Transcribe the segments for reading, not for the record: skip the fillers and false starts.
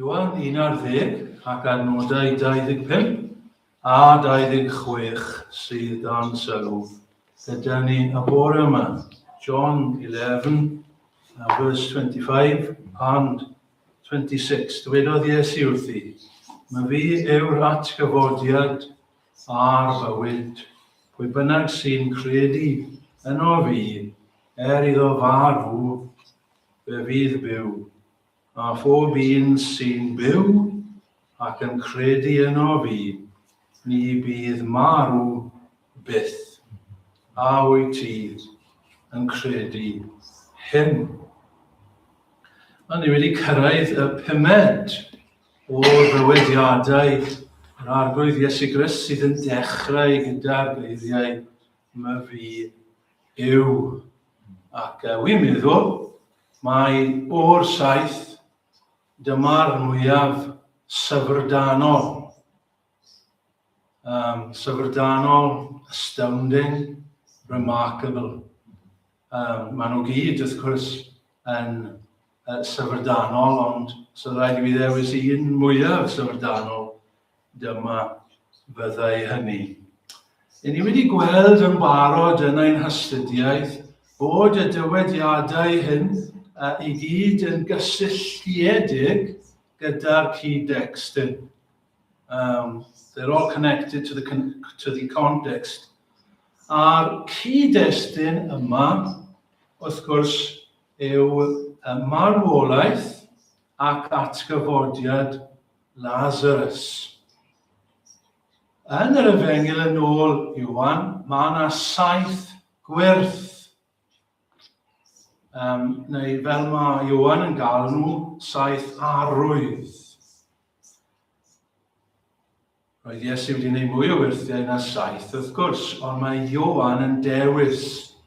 Ioan 11 ac adnodau 25 a 26 sydd dan sylw gyda ni y bore yma. John 11, verse 25 and 26. Dywedodd Iesu wrthi, Mae fi yw'r atgyfodiad a'r bywyd. Pwy bynnag sy'n credu yno fi, er iddo farw, fe fydd byw. A phob un sy'n byw ac yn credu yno fi, ni bydd marw byth. A wyt ti yn credu hyn? A ni wedi cyrraedd y pumed o ddywediadau yr Arglwydd Iesu Grist sydd yn dechrau gyda'r geiriau "My fi yw". Ac wy'n meddwl mai o'r saith, dyma'r mwyaf syfrdanol. Syfrdanol, astounding, remarkable. Maen nhw gyd, wrth gwrs, yn syfrdanol, ond so rhaid i fi ddewis un mwyaf syfrdanol, dyma fyddai hynny. I ni wedi gweld yn barod yn ein hastudiaeth bod y dywediadau hyn i gyd yn gysylltiedig gyda'r cyd-destun. They're all connected to the context. A'r cyd-destun yma, wrth gwrs, yw marwolaeth ac atgyfodiad Lazarus. Yn yr Efengyl yn ôl Ioan, mae yna saith gwyrth. Neu fel mae Ioan yn gael nhw, saith arwydd. Roedd Iesu wedi gwneud mwy o wyrthiau na saith, wrth gwrs, ond mae Ioan yn dewis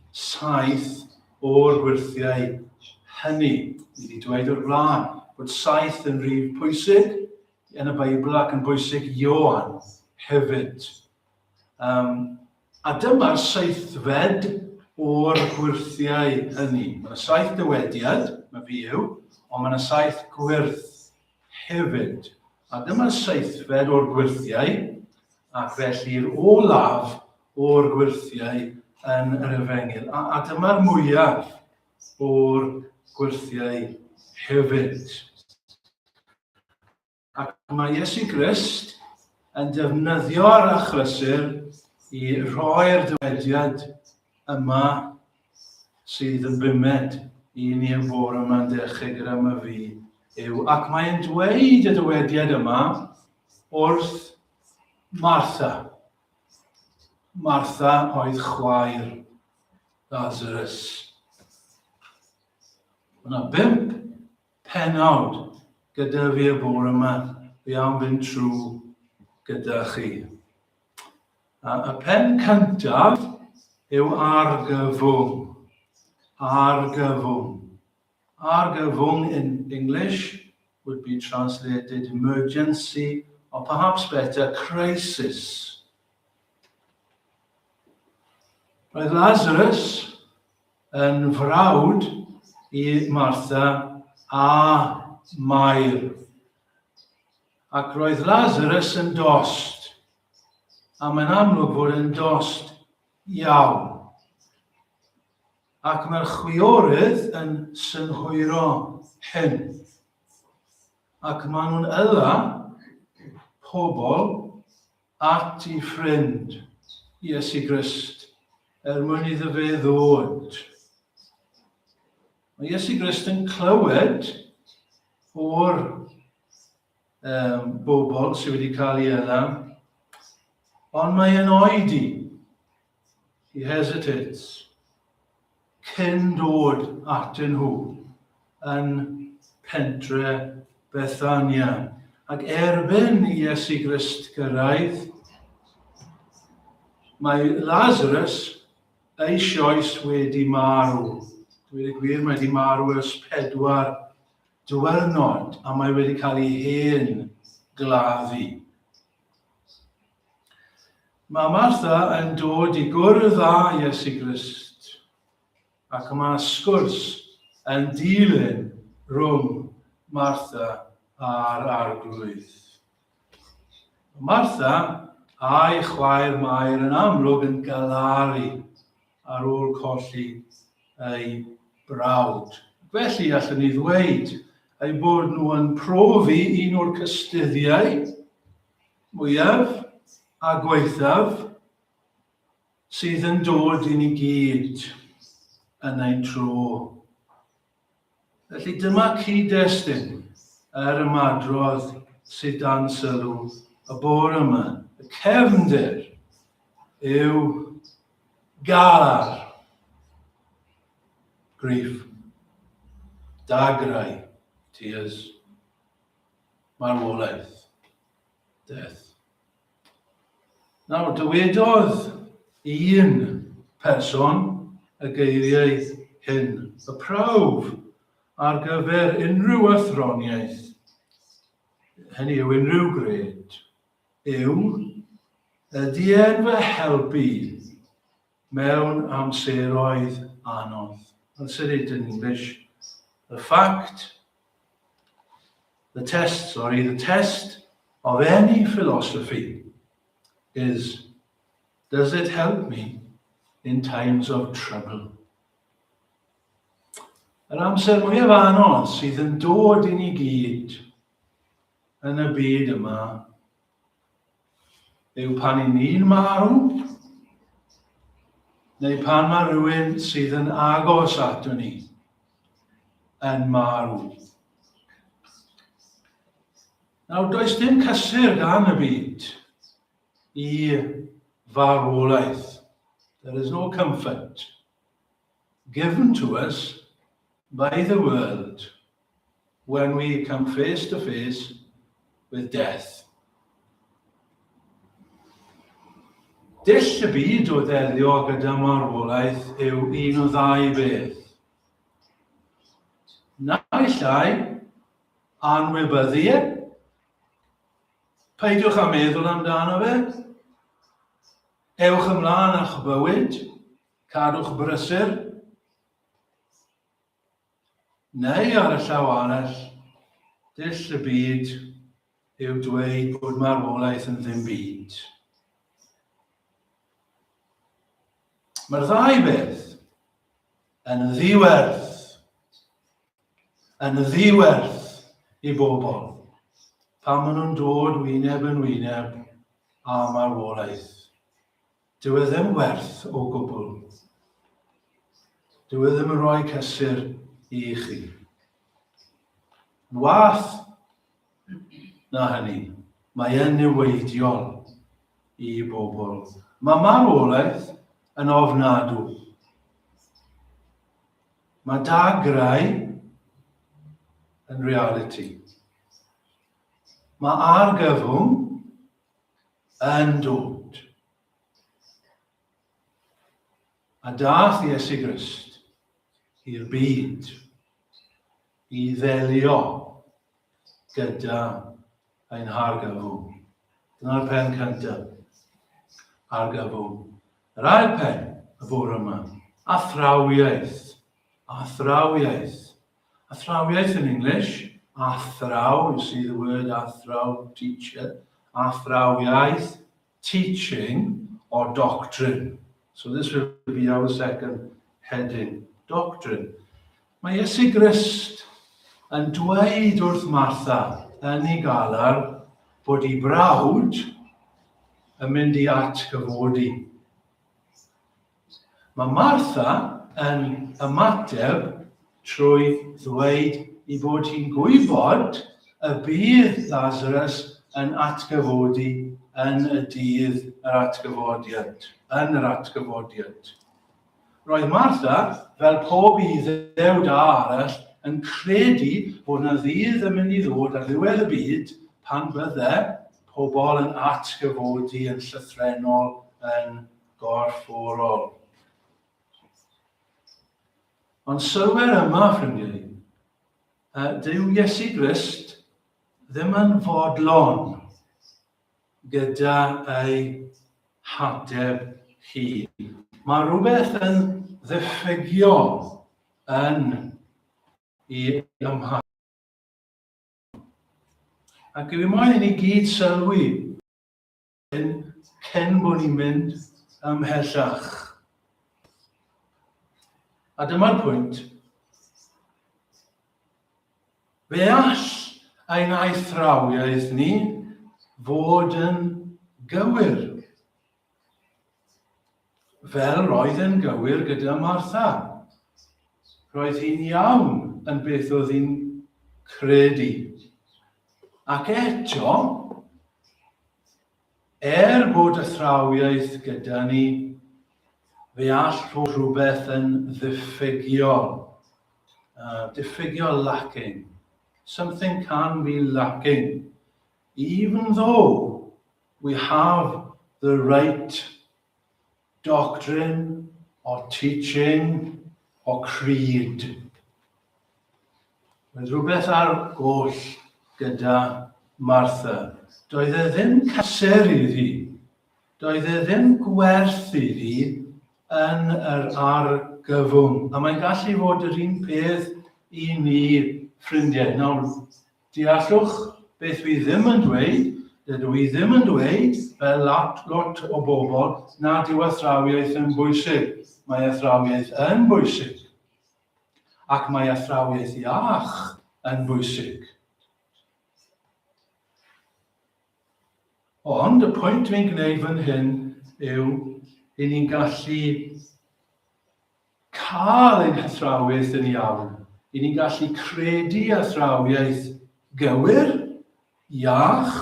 saith o'r gwyrthiau hynny. Ni wedi dweud o'r blaen bod saith yn rhif pwysig yn y Beibl ac yn bwysig Ioan hefyd. A dyma'r seithfed o'r gwyrthiau hynny. Mae yna saith dywediad, "My fi yw", ond mae yna saith gwyrth hefyd. A dyma'r seithfed o'r gwyrthiau, ac felly'r olaf o'r gwyrthiau yn yr Efengyl. A dyma'r mwyaf o'r gwyrthiau hefyd. Ac mae Iesu Grist yn defnyddio'r achlysur i rhoi'r dywediad yma sydd yn bumed i ni y bore yma'n dechrau gyda "My fi yw". Ac mae'n dweud y dywediad yma wrth Martha. Martha oedd chwaer Lazarus. Mae yna bump pennawd gyda fi y bore yma, fi am fynd trwy gyda chi. A y pen cyntaf yw argyfwng. Argyfwng. Argyfwng in English would be translated emergency or perhaps better crisis. Roedd Lazarus yn frawd i Martha a Mair. Ac roedd Lazarus yn dost, a mae'n amlwg fod yn dost iawn. Ac mae'r chwiorydd yn synhwyro hyn. Ac maen nhw'n yla pobl at i ffrind Iesu Grist er mwyn iddo fe ddod. Mae Iesu Grist yn clywed o'r bobl sydd wedi cael ei yla, ond mae e'n oedi. He hesitates. Cyn dod atyn nhw yn pentre Bethania. Ac erbyn i Iesu Grist gyrraedd, mae Lazarus eisoes wedi marw. Dweud y gwir, mae wedi marw ers 4 diwrnod a mae wedi cael ei hen gladdu. Mae Martha yn dod i gwrdd â Iesu Grist ac mae sgwrs yn dilyn rhwng Martha â'r Arglwydd. Martha a'i chwaer Mair yn amlwg yn galaru ar ôl colli ei brawd. Felly allwn ni ddweud eu bod nhw yn profi un o'r cystuddiau mwyaf a gwaethaf sydd yn dod i ni gyd yn ein tro. Felly dyma cyd-destun yr ymadrodd sydd dan sylw y bore yma. Y cefndir yw galar, grief, dagrau, tears, marwolaeth, death. Nawr, dywedodd un person y geiriau hyn, y prawf ar gyfer unrhyw athroniaeth, hynny yw unrhyw gred, yw, ydy e'n fy helpu mewn amseroedd anodd? I'll say it in English. The fact The test, sorry, the test of any philosophy is, does it help me in times of trouble? Yr amser mwyaf anodd sydd yn dod i ni gyd yn y byd yma yw pan i ni'n marw neu pan mae rhywun sydd yn agos ato ni yn marw. Nawr, does dim cysur gan y byd i farwolaeth. There is no comfort given to us by the world when we come face to face with death. Dull y byd o ddelio gyda marwolaeth yw un o ddau beth. Naill ai anwybyddu e, peidiwch â meddwl amdano fe, ewch ymlaen â'ch bywyd, cadwch brysur, Neu ar y llaw arall, dull y byd yw dweud bod marwolaeth yn ddim byd. Mae'r ddau beth yn ddiwerth, yn ddiwerth i bobl pan maen nhw'n dod wyneb yn wyneb â marwolaeth. Dyw e ddim werth o gwbl. Dyw e ddim yn rhoi cysur i chi. Yn wath na hynny, mae e'n niweidiol i bobl. Mae marwolaeth yn ofnadw. Mae dagrau yn realiti. Mae argyfwng yn dod. A dath Iesu Grist i'r byd i ddelio gyda ein hargyfwng. Dyna'r pen cyntaf. Argyfwng. Yr ail pen y bore yma. Athrawiaeth. Athrawiaeth. Athrawiaeth in English, athraw, you see the word athraw, teacher, athrawiaeth, teaching or doctrine. So this will be our second heading, doctrine. Mae Iesu Grist yn dweud wrth Martha yn ei galar bod ei brawd yn mynd i atgyfodi. Mae Martha yn ymateb trwy ddweud ei bod hi'n gwybod y bydd Lazarus yn atgyfodi yn y dydd yr atgyfodiad, yn yr atgyfodiad. Roedd Martha, fel pob Iddew da arall, yn credu bod yna ddydd yn mynd i ddod ar ddiwedd y byd pan bydde pobl yn atgyfodi yn llythrennol yn gorfforol. Ond sylwer yma, ffrindiau, dyw Iesu Grist ddim yn fodlon gyda ei hateb hi. Mae rhywbeth yn ddiffygiol yn ei ymhateb. Ac fi moyn i ni gyd sylwi hyn cyn bod ni'n mynd ymhellach. A dyma'r pwynt. Fe all ein athrawiaeth ni fod yn gywir. Fel roedd yn gywir gyda Martha. Roedd hi'n iawn yn beth oedd hi'n credu. Ac eto, er bod athrawiaeth gyda ni, fe all fod rhywbeth yn ddiffygiol. Diffygiol lacking. Something can be lacking. Even though we have the right doctrine or teaching or creed. Roedd rhywbeth ar goll gyda Martha. Doedd e ddim cysur iddi. Doedd e ddim gwerth iddi yn yr argyfwng. A mae'n gallu fod yr un peth i ni, ffrindiau. Nawr, Deallwch beth fi ddim yn dweud, dydw i ddim yn dweud, fel lot, lot o bobl, nad yw athrawiaeth yn bwysig. Mae athrawiaeth yn bwysig. Ac mae athrawiaeth iach yn bwysig. Ond y pwynt dwi'n gwneud fan hyn yw i ni'n gallu cael ein hathrawiaeth yn iawn, i ni'n gallu credu athrawiaeth gywir, iach,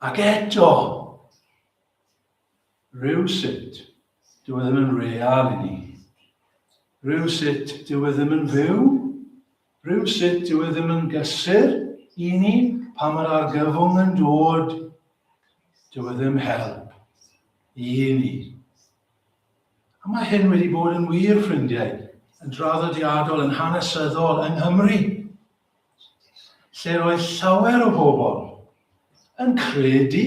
ac eto, rhywsut, dyw e ddim yn real i ni. Rhywsut, dyw e ddim yn fyw. Rhywsut, dyw e ddim yn gysur i ni pan mae'r argyfwng yn dod. Dyw e ddim help i ni. A mae hyn wedi bod yn wir, ffrindiau, yn draddodiadol, yn hanesyddol yng Nghymru, lle roedd llawer o bobl yn credu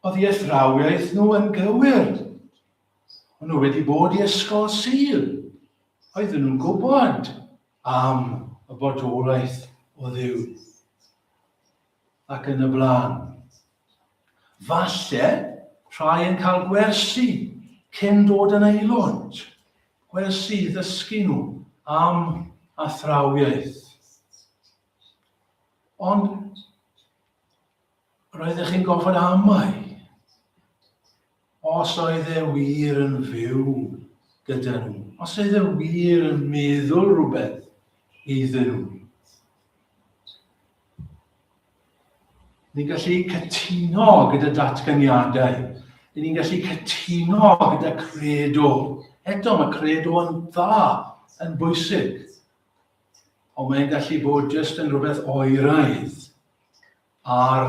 oedd i athrawiaeth nhw yn gywir. O'n nhw wedi bod i ysgol Sul. Oedden nhw'n gwybod am y bodolaeth o Dduw. Ac yn y blaen. Falle rhai yn cael gwersi cyn dod yn aelod, gwersi i ddysgu nhw am athrawiaeth. Ond roeddech chi'n gorfod amau os oedd e wir yn fyw gyda nhw, os oedd e wir yn meddwl rhywbeth iddyn nhw. Ni'n gallu cytuno gyda datganiadau. Ni'n gallu cytuno gyda credo. Eto, mae credo yn dda, yn bwysig. Ond mae'n gallu bod jyst yn rhywbeth oeraidd ar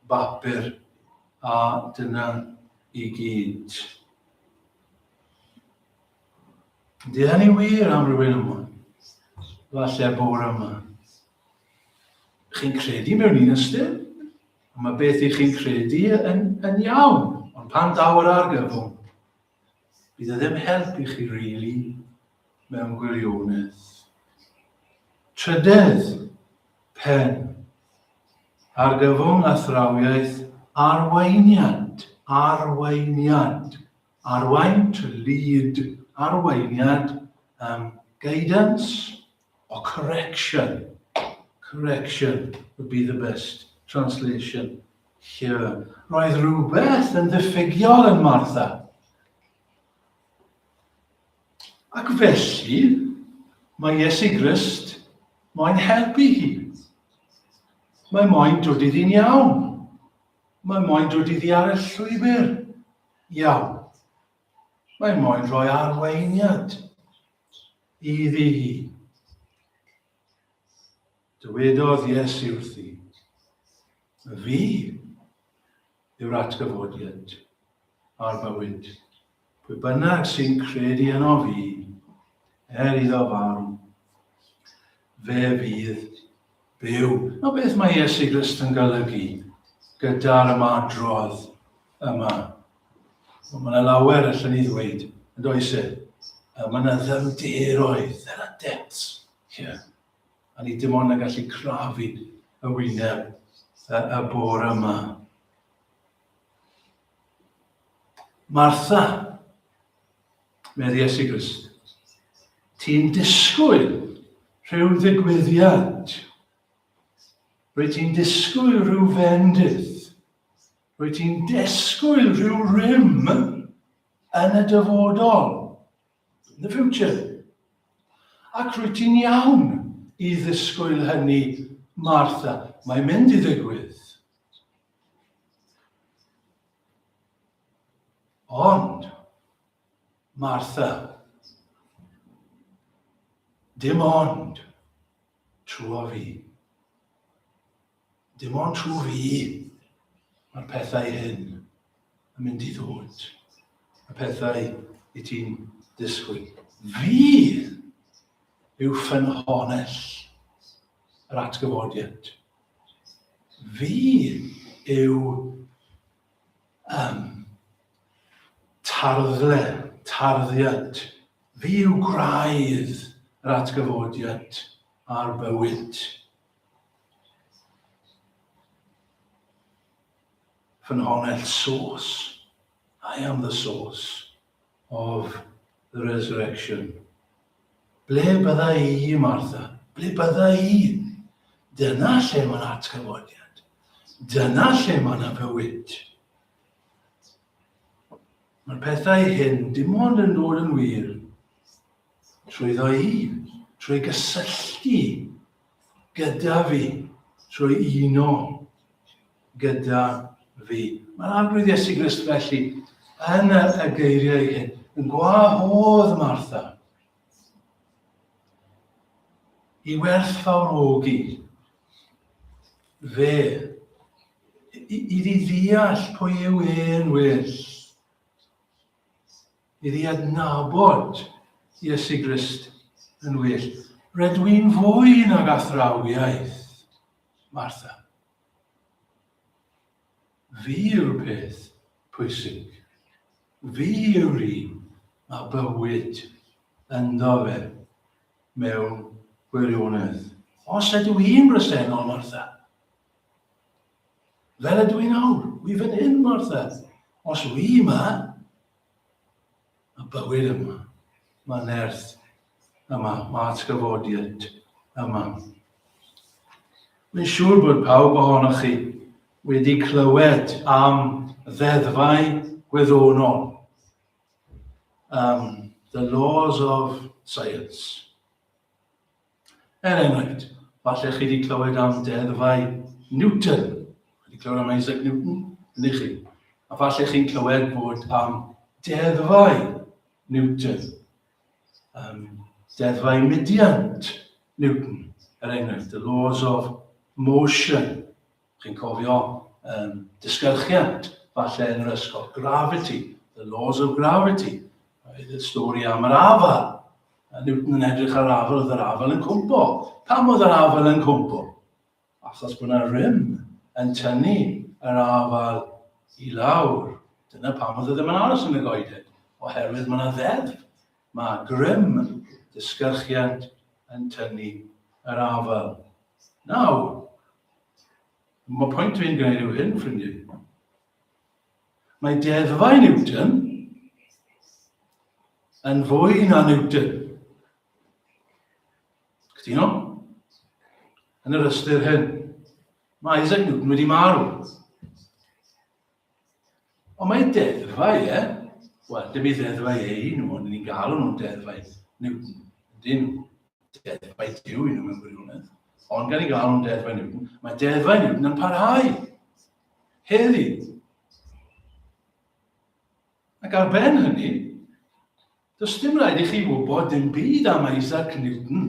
bapur, a dyna i gyd. Ydy hynny wir am rhywun yma? Falle bore yma. Chi'n credu mewn un ystyr, ond mae beth i chi'n credu yn, yn iawn. Ond pan daw yr argyfwng, bydd e ddim help i chi really mewn gwirionedd. Trydedd pen. Argyfwng athrawiaeth arweiniad, arweiniad, arwain to lead, arweiniad, um, guidance, or correction. Correction would be the best translation here. Roedd rhywbeth yn ddiffygiol yn Martha. Ac felly, mae Iesu Grist moyn helpu hi. Mae moyn dod iddi'n iawn. Mae moyn dod iddi ar y llwybr iawn. Mae moyn rhoi arweiniad iddi hi. Dywedodd Iesu wrthi, Fi yw'r atgyfodiad a'r bywyd. Pwy bynnag sy'n credu yno fi, er iddo farw, fe fydd byw. Nawr beth mae Iesu Grist yn golygu gyda'r ymadrodd yma? Wel, mae yna lawer allan ni ddweud, yn does e? Mae yna ddyfnderoedd, there are depths here. A ni dim ond yn gallu crafu y wyneb y, y bore yma. Martha, medd Iesu Grist, ti'n disgwyl rhyw ddigwyddiad. Rwy ti'n disgwyl rhyw fendith. Rwy ti'n disgwyl rhyw rym yn y dyfodol. In the future. Ac rwy ti'n iawn i ddisgwyl hynny, Martha. Mae'n mynd i ddigwydd. Ond, Martha, dim ond trwy fi. Dim ond trwy fi mae'r pethau hyn yn mynd i ddod. Y pethau i ti'n disgwyl. Fi yw ffynhonnell yr atgyfodiad. Fi yw um, tarddle, tarddiad. Fi yw gwraidd yr atgyfodiad a'r bywyd. Ffynhonnell source. I am the source of the resurrection. Ble bydda i, Martha? Ble bydda i? Dyna lle mae'n atgyfodiad. Dyna lle mae'n fywyd. Mae'r pethau hyn dim ond yn dod yn wir trwyddo i, trwy gysylltu gyda fi, trwy uno gyda fi. Mae'r Arglwydd Iesu Grist felly yn y, y geiriau hyn yn gwahodd Martha i werthfawrogi fe, iddi ddeall pwy yw e'n well. Iddi adnabod Iesu Grist yn well. Rydw i'n fwy nag athrawiaeth, Martha. Fi yw'r peth pwysig. Fi yw'r un mae bywyd ynddo fe mewn gwirionedd. Os ydw i'n bresennol, Martha, Fel ydw i'n awr, wi fan hyn, Martha. Os wi yma, mae bywyd yma, mae nerth yma, mae atgyfodiad yma. Mae'n siŵr bod pawb ohonoch chi wedi clywed am ddeddfau gwyddonol. Um, the laws of science. Er enghraifft, falle chi wedi clywed am deddfau Newton. Wedi clywed am Isaac Newton? Ydych chi? A falle chi'n clywed bod am deddfau Newton. Um, deddfau mudiant Newton, er enghraifft, the laws of motion. Chi'n cofio um, disgyrchiant, falle yn yr ysgol, gravity, the laws of gravity. Oedd y stori am yr afal. A Newton yn edrych ar afal, oedd yr afal yn cwmpo. Pam oedd yr afal yn cwmpo? Achos bod yna rym yn tynnu yr afal i lawr. Dyna pam oedd e ddim yn aros yn y goeden, oherwydd mae yna ddeddf. Mae grym disgyrchiant yn tynnu yr afal. Nawr, mae pwynt dwi'n gwneud yw hyn, ffrindiau. Mae deddfau Newton yn fwy na Newton. Cytuno? Yn yr ystyr hyn, mae Isaac Newton wedi marw. Ond mae deddfau e, wel, dim i ddeddfau e i nhw, ond ni'n galw nhw'n deddfau Newton, ydyn nhw. Deddfau Duw i nhw mewn gwirionedd. Ond gan i gael nhw'n deddfau Newton, mae deddfau Newton yn parhau. Heddi. Ac ar ben hynny, does dim rhaid i chi wybod dim byd am Isaac Newton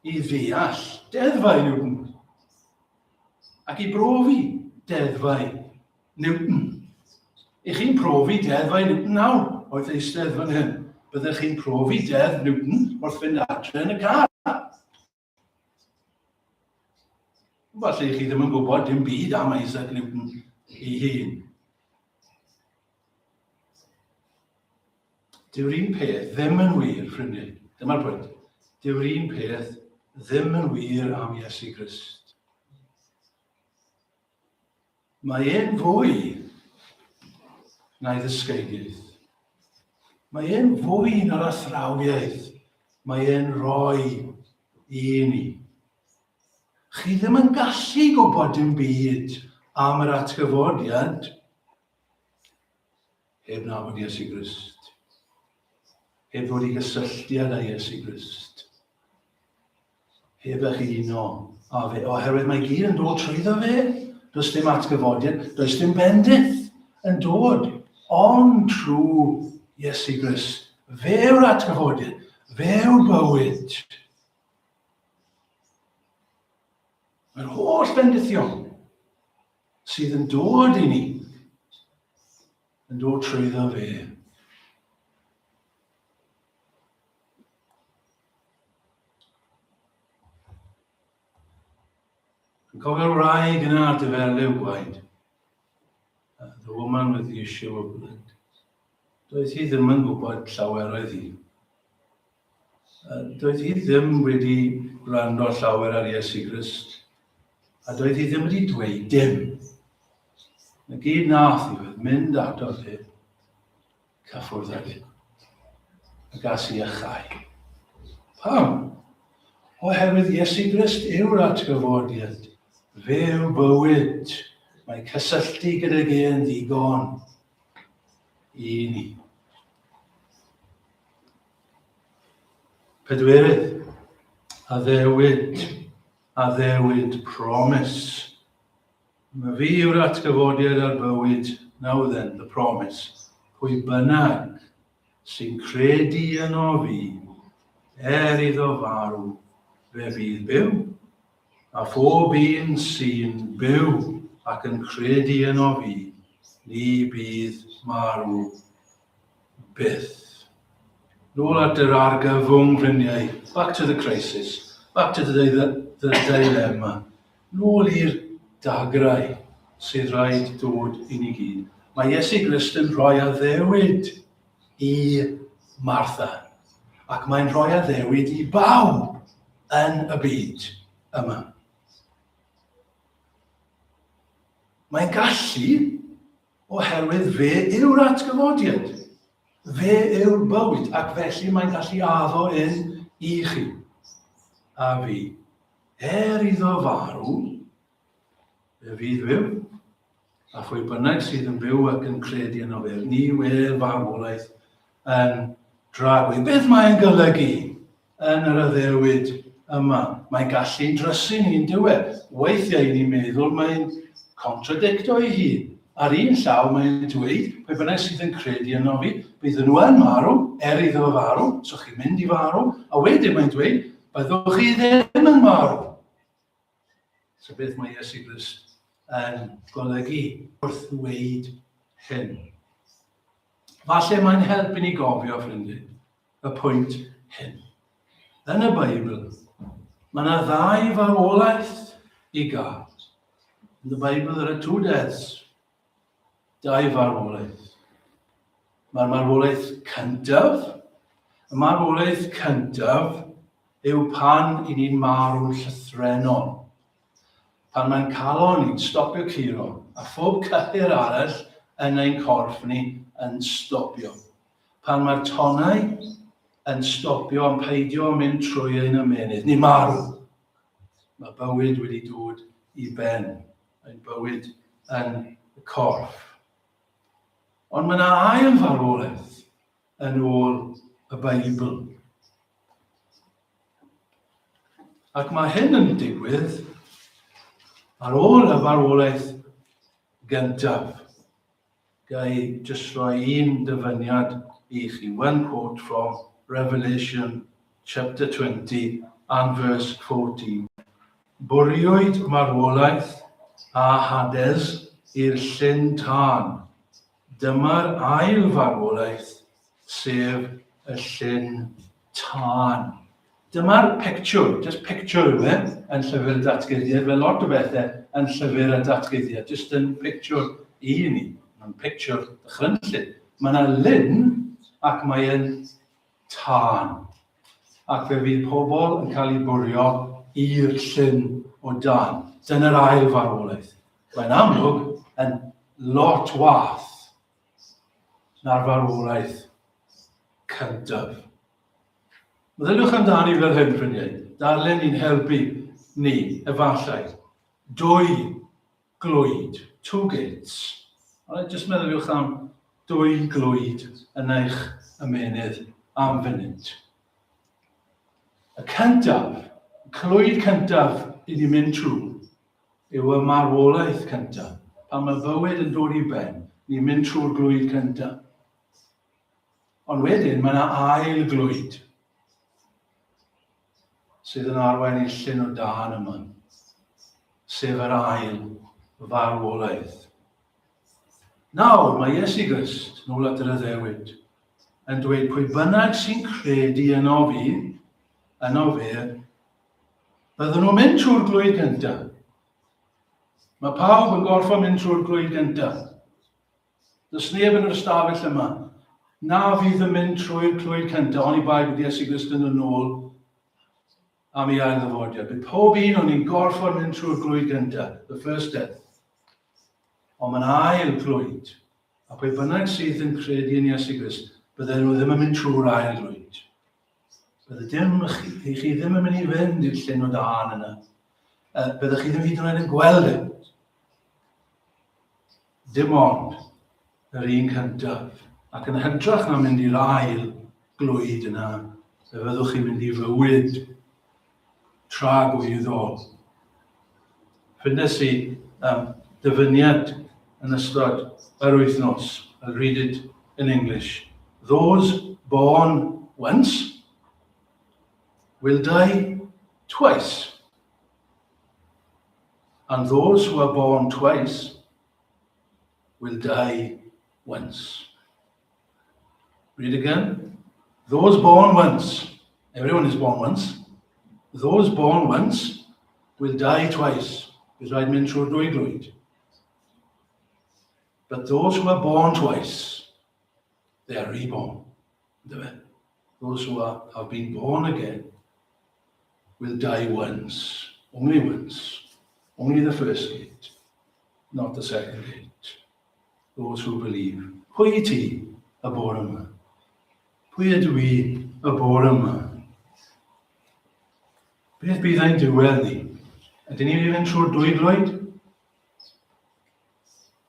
i ddeall deddfau Newton ac i brofi deddfau Newton. I chi'n profi deddfau Newton nawr wrth eistedd fan hyn. Byddech chi'n profi deddf Newton wrth fynd adre yn y car. Falle chi ddim yn gwybod dim byd am Isaac Newton ei hun. Dyw'r un peth ddim yn wir, ffrindiau. Dyma'r pwynt. Dyw'r un peth ddim yn wir am Iesu Grist. Mae e'n fwy na'i ddysgeidiaeth. Mae e'n fwy na'r athrawiaeth mae e'n rhoi i ni. Chi ddim yn gallu gwybod dim byd am yr atgyfodiad heb nabod Iesu Grist. Heb fod i gysylltiad â Iesu Grist. Heb eich uno â fe, oherwydd mae gyd yn dod trwyddo fe. Does dim atgyfodiad, does dim bendith yn dod, ond trwy Iesu Grist. Fe yw'r atgyfodiad, fe yw'r bywyd. Mae'r holl bendithion sydd yn dod i ni yn dod trwyddo fe. Yn cofio'r wraig yna ar dyferliw gwaed. The woman with the issue of blood. Doedd hi ddim yn gwybod llawer oedd hi. Doedd hi ddim wedi gwrando llawer ar Iesu Grist. A doedd hi ddim wedi dweud dim. Na gyd nath hi oedd mynd ato fe cyffwrdd ag e, a gas i achau. Pam? Oherwydd Iesu Grist yw'r atgyfodiad. Fe yw bywyd. Mae cysylltu gydag e yn ddigon i ni. Pedwerydd, addewid, addewid, promise. Mae fi yw'r atgyfodiad a'r bywyd, now then, the promise. Pwy bynnag sy'n credu yno fi, er iddo farw, fe fydd byw. A phob un sy'n byw ac yn credu yno fi, ni bydd marw byth. Nôl at yr argyfwng, ffrindiau. Back to the crisis. Back to the, the, the dilemma. Nôl i'r dagrau sydd rhaid dod i ni gyd. Mae Iesu Grist yn rhoi addewid i Martha, ac mae'n rhoi addewid i bawb yn y byd yma. Mae'n gallu oherwydd fe yw'r atgyfodiad. Fe yw'r bywyd, ac felly mae'n gallu addo un i chi a fi. Er iddo farw, fe fydd fyw, a phwy bynnag sydd yn byw ac yn credu yno fe, ni wel farwolaeth yn dragwydd. Beth mae'n golygu yn yr addewid yma? Mae'n gallu'n drysu ni'n diwedd. Weithiau i ni'n meddwl mae'n contradicto ei hun. Ar un llaw mae'n dweud, pwy bynnag sydd yn credu yno fi, bydden nhw yn marw, er iddo farw, so chi'n mynd i farw, a wedyn mae'n dweud, Byddwch chi ddim yn marw. So beth mae Iesu Grist yn golygu wrth ddweud hyn? Falle mae'n help i ni gofio, ffrindiau, y pwynt hyn. Yn y Beibl, mae yna ddau farwolaeth i gael. In the Bible there are two deaths. Dau farwolaeth. Mae'r marwolaeth cyntaf, y marwolaeth cyntaf yw pan i ni'n marw'n llythrennol. Pan mae'n calon ni'n stopio curo a phob cyhyr arall yn ein corff ni yn stopio. Pan mae'r tonnau yn stopio yn peidio mynd trwy ein ymennydd, ni'n marw. Mae bywyd wedi dod i ben. Ein bywyd yn y corff. Ond mae yna ail farwolaeth yn ôl y Beibl. Ac mae hyn yn digwydd ar ôl y farwolaeth gyntaf. Ga i jyst rhoi un dyfyniad i chi, one quote from Revelation chapter 20 and verse 14. Bwriwyd marwolaeth a Hades i'r llyn tân. Dyma'r ail farwolaeth, sef y llyn tân. Dyma'r pictiwr, just pictiwr yw e, yn llyfr y datguddiad, fel lot o bethau yn llyfr y datguddiad, just yn pictiwr i ni, mae'n pictiwr dychrynllyd. Mae yna lyn ac mae'n tân. Ac fe fydd pobl yn cael eu bwrio i'r llyn o dan. Dyna'r ail farwolaeth. Mae'n amlwg yn lot wath na'r farwolaeth cyntaf. Meddyliwch amdani fel hyn, ffrindiau. Darllen ni'n helpu ni, efallai. Dwy glwyd, two gates. Alright, jyst meddyliwch am dwy glwyd yn eich ymenydd am funud. Y cyntaf, y clwyd cyntaf i ni mynd trwy, yw y marwolaeth cyntaf. Pan mae bywyd yn dod i ben, ni'n mynd trwy'r glwyd cyntaf. Ond wedyn mae yna ail glwyd sydd yn arwain i'r llyn o dân yma, sef yr ail farwolaeth. Nawr, mae Iesu Grist, nôl at yr addewid, yn dweud pwy bynnag sy'n credu yno fi, yno fe, byddwn nhw'n mynd trwy'r glwyd gyntaf. Mae pawb yn gorfod mynd trwy'r glwyd gyntaf. Does neb yn yr ystafell yma na fydd yn mynd trwy'r clwyd cyntaf, oni bai bod Iesu Grist yn dod nôl am ei ail ddyfodiad. Bydd pob un o'n ni'n gorfod mynd trwy'r glwyd gyntaf, the first death. Ond mae'n ail glwyd. A pwy bynnag sydd yn credu yn Iesu Grist, bydden nhw ddim yn mynd trwy'r ail glwyd. Bydde dim, chi, chi ddim yn mynd i fynd i'r llyn o dân yna. Byddech chi ddim hyd yn oed yn gweld e. Dim ond yr un cyntaf. Ac yn hytrach na mynd i'r ail glwyd yna, fe fyddwch chi'n mynd i fywyd tragwyddol. Ffindes i um, dyfyniad yn ystod yr wythnos. I'll read it in English. Those born once will die twice. And those who are born twice will die once. Read again. Those born once, everyone is born once. Those born once will die twice. Bydd rhaid mynd trwy'r dwy glwyd. But those who are born twice, they are reborn. Those who are, have been born again will die once, only once, only the first gate, not the second gate. Those who believe. Pwy i ti y bore yma? Pwy ydw i y bore yma? Beth bydd ein diwedd ni? Ydyn ni'n mynd trwy'r dwy glwyd?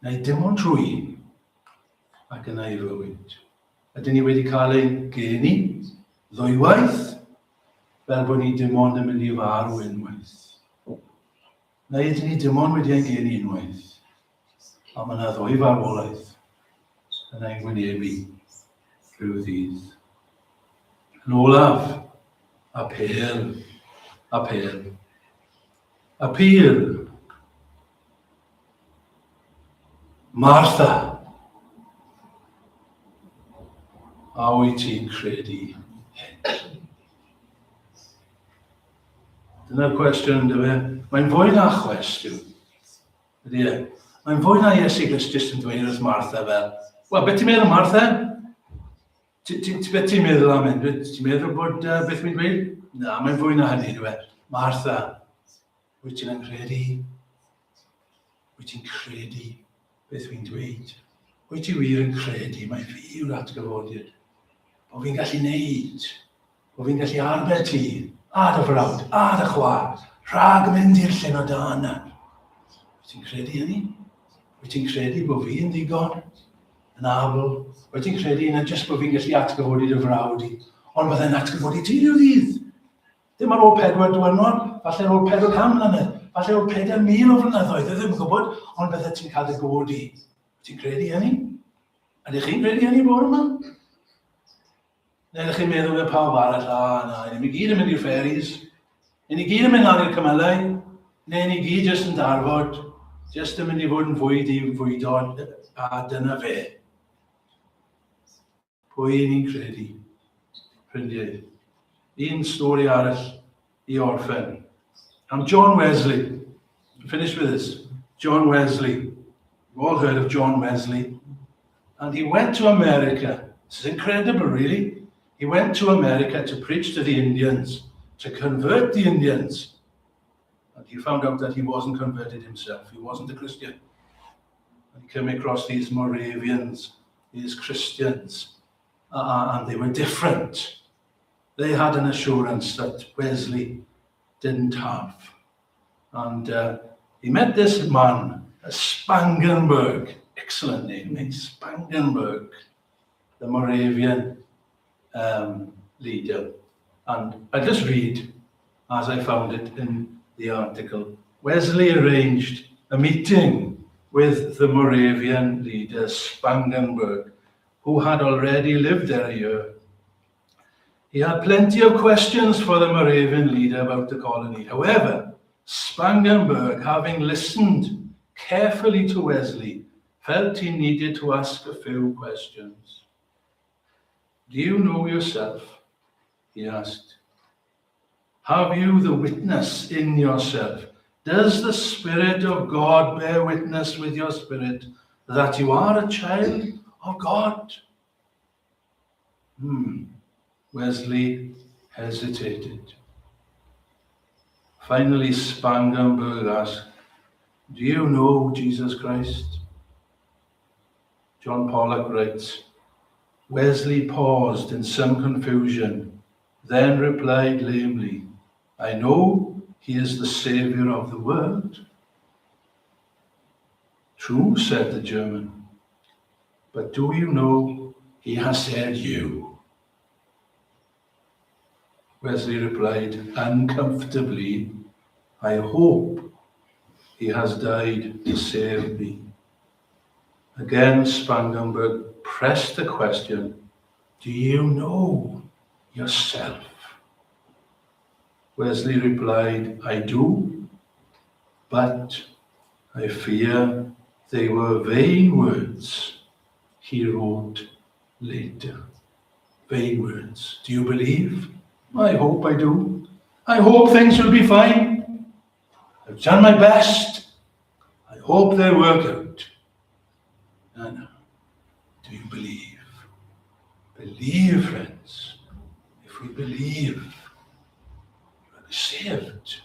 Neu dim ond trwy un ac yna i fywyd. Ydyn ni wedi cael ein geni ddwywaith fel bod ni dim ond yn mynd i farw unwaith? Neu ydyn ni dim ond wedi ein geni unwaith a mae yna ddwy farwolaeth yn ein gwynebu rhyw ddydd? Yn olaf, apêl, apêl, apêl. Martha, a wyt ti'n credu hyn? Dyna'r cwestiwn, ynddo fe? Mae'n fwy na chwestiwn. Ydy e? Mae'n fwy na Iesu Grist jyst yn dweud wrth Martha fel, wel, beth ti'n meddwl, Martha? Ti, ti, ti, beth ti'n meddwl am hyn? Ti'n meddwl bod uh, beth mae'n dweud? Na, mae'n fwy na hynny, dwi e? Martha, wyt ti'n angredu? Wyt ti'n credu beth wy'n dweud? Wyt ti wir yn credu mai fi yw'r atgyfodiad? Bod fi'n gallu neud? Bod fi'n gallu arbed ti, a dy frawd, a dy chwaer, rhag mynd i'r llyn o dân na? Wyt ti'n credu hynny? Wyt ti'n credu bod fi'n ddigon yn abl? Wyt ti'n credu na jyst bod fi'n gallu atgyfodi dy frawd i, ond byddai'n atgyfodi ti rhyw ddydd? Ddim ar ôl pedwar diwrnod, falle ar ôl 400 mlynedd, falle ar ôl 4,000 o flynyddoedd, dwi ddim yn gwybod, ond bydde ti'n cael dy godi. Ti'n credu hynny? Ydych chi'n credu hynny bore yma? Neu ydych chi'n meddwl fel pawb arall, a na, ni gyd yn mynd i'r fairies, ni gyd yn mynd lan i'r cymylau, neu ni gyd jyst yn darfod, jyst yn mynd i fod yn fwyd i fwydo, a dyna fe. Pwy ni'n credu? Ffrindiau. Un stori arall i orffen. Am John Wesley. Finish with this. John Wesley. You've all heard of John Wesley. And he went to America. This is incredible, really. He went to America to preach to the Indians, to convert the Indians. And he found out that he wasn't converted himself. He wasn't a Christian. And he came across these Moravians, these Christians, and they were different. They had an assurance that Wesley didn't have. And he met this man, Spangenberg, excellent name, eh? Spangenberg, the Moravian leader. And I just read as I found it in the article. Wesley arranged a meeting with the Moravian leader Spangenberg, who had already lived there a year. He had plenty of questions for the Moravian leader about the colony. However, Spangenberg, having listened carefully to Wesley, felt he needed to ask a few questions. Do you know yourself? He asked. Have you the witness in yourself? Does the Spirit of God bear witness with your spirit that you are a child of God? Wesley hesitated. Finally, Spangenberg asked, Do you know Jesus Christ? John Pollock writes, Wesley paused in some confusion, then replied lamely, I know he is the Saviour of the world. True, said the German, but do you know he has said you? Wesley replied uncomfortably, I hope he has died to save me. Again, Spangenberg pressed the question, Do you know yourself? Wesley replied, I do, but I fear they were vain words he wrote later. Vain words. Do you believe? I hope I do. I hope things will be fine. I've done my best. I hope they work out. And do you believe? Believe, friends. If we believe, we will be saved.